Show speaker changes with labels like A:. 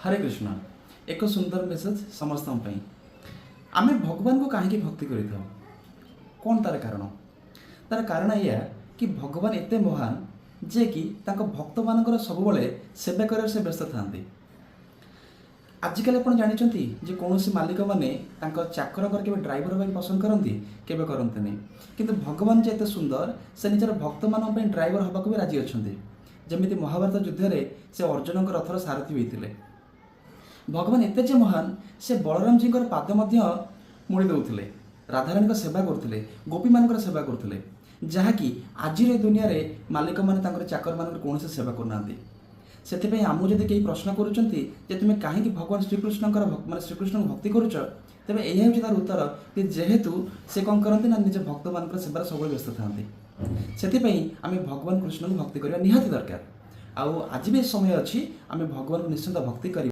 A: ହରେ କୃଷ୍ଣ। ଏକ ସୁନ୍ଦର ମେସେଜ ସମସ୍ତଙ୍କ ପାଇଁ। ଆମେ ଭଗବାନଙ୍କୁ କାହିଁକି ଭକ୍ତି କରିଥାଉ? କ'ଣ ତାର କାରଣ? ତାର କାରଣ ଏଇଆ କି ଭଗବାନ ଏତେ ମହାନ ଯେ କି ତାଙ୍କ ଭକ୍ତମାନଙ୍କର ସବୁବେଳେ ସେବା କରିବାରେ ସେ ବ୍ୟସ୍ତ ଥାନ୍ତି। ଆଜିକାଲି ଆପଣ ଜାଣିଛନ୍ତି ଯେ କୌଣସି ମାଲିକମାନେ ତାଙ୍କ ଚାକରଙ୍କର କେବେ ଡ୍ରାଇଭର ପାଇଁ ପସନ୍ଦ କରନ୍ତି? କେବେ କରନ୍ତିନି। କିନ୍ତୁ ଭଗବାନ ଯେ ଏତେ ସୁନ୍ଦର, ସେ ନିଜର ଭକ୍ତମାନଙ୍କ ପାଇଁ ଡ୍ରାଇଭର ହେବାକୁ ବି ରାଜି ଅଛନ୍ତି। ଯେମିତି ମହାଭାରତ ଯୁଦ୍ଧରେ ସେ ଅର୍ଜୁନଙ୍କ ରଥର ସାରଥି ହୋଇଥିଲେ। ଭଗବାନ ଏତେ ଯେ ମହାନ, ସେ ବଳରାମଜୀଙ୍କର ପାଦ ମଧ୍ୟ ମୋଡ଼ି ଦେଉଥିଲେ, ରାଧାରାଣୀଙ୍କ ସେବା କରୁଥିଲେ, ଗୋପୀମାନଙ୍କର ସେବା କରୁଥିଲେ, ଯାହାକି ଆଜିର ଏ ଦୁନିଆରେ ମାଲିକମାନେ ତାଙ୍କର ଚାକରମାନଙ୍କର କୌଣସି ସେବା କରୁନାହାନ୍ତି। ସେଥିପାଇଁ ଆମକୁ ଯଦି କେହି ପ୍ରଶ୍ନ କରୁଛନ୍ତି ଯେ ତୁମେ କାହିଁକି ଭଗବାନ ଶ୍ରୀକୃଷ୍ଣଙ୍କର ମାନେ ଶ୍ରୀକୃଷ୍ଣଙ୍କୁ ଭକ୍ତି କରୁଛ, ତେବେ ଏହା ହେଉଛି ତାର ଉତ୍ତର କି ଯେହେତୁ ସେ କ'ଣ କରନ୍ତି ନା ନିଜ ଭକ୍ତମାନଙ୍କର ସେବାରେ ସବୁବେଳେ ବ୍ୟସ୍ତ ଥାନ୍ତି, ସେଥିପାଇଁ ଆମେ ଭଗବାନ କୃଷ୍ଣଙ୍କୁ ଭକ୍ତି କରିବା ନିହାତି ଦରକାର। ଆଉ ଆଜି ବି ସମୟ ଅଛି, ଆମେ ଭଗବାନଙ୍କୁ ନିଶ୍ଚିନ୍ତ ଭକ୍ତି କରିବା।